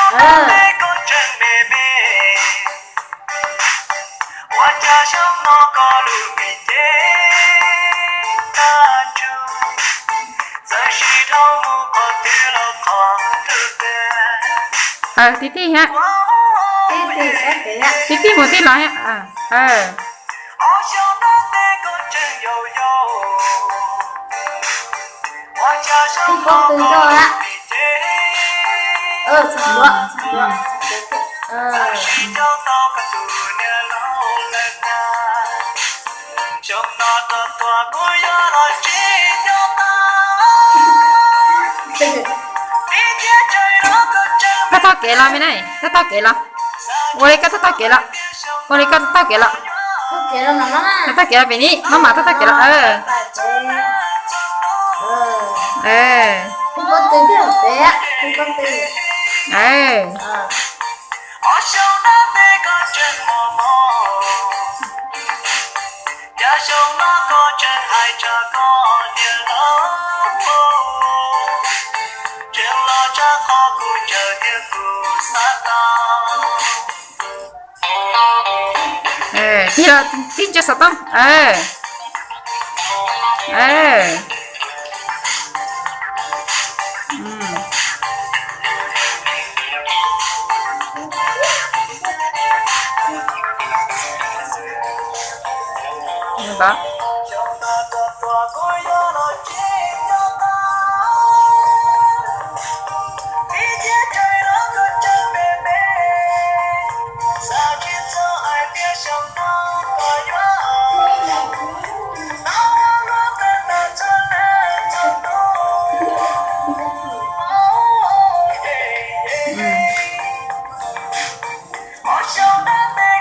Tib tib thiab, tib tib mus tib los thiab. Koj taug kev los me ne, koj taug kev los. Ua li koj taug kev los, ua li koj taug kev los. Koj taug kev los pem ni, maj mam taug taug kev los. Tig los tig ntsia xov tooj.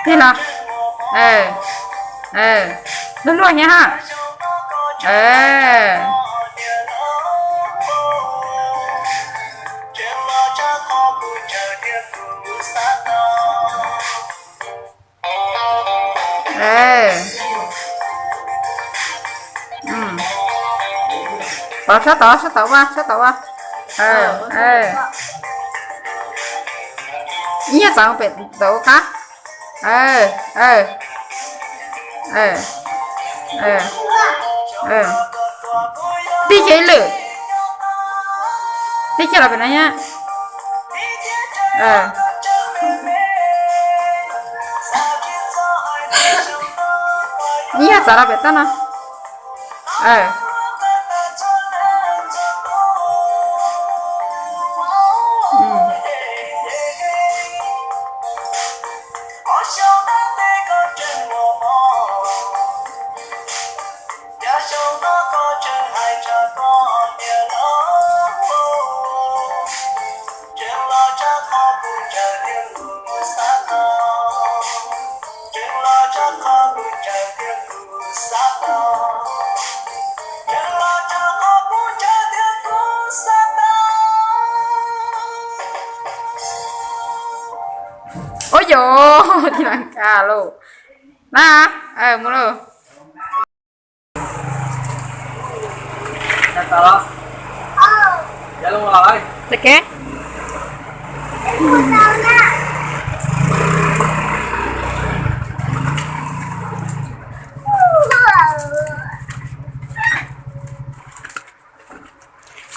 Tig los. Luag luag nyob ha. Pov sab tod, sab tod ua, sab tod ua. Ib nyuag txav pem ntawm qab. Tig kiag ib lwm. Tig kiag los pem no thiab. Ib nyuag txav los pem toj no. Ua yog tig los nkag lauj. Na, mus lauj.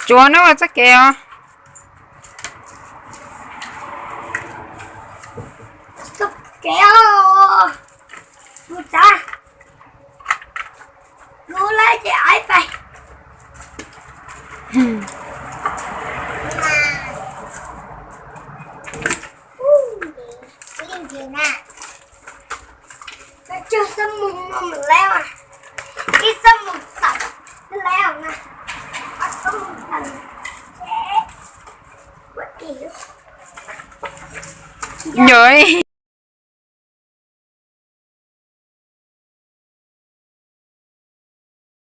Tsuav no ua txoj kev os. Txoj kev os. Mus txav. Mus lawm ces aiv pais. Yog.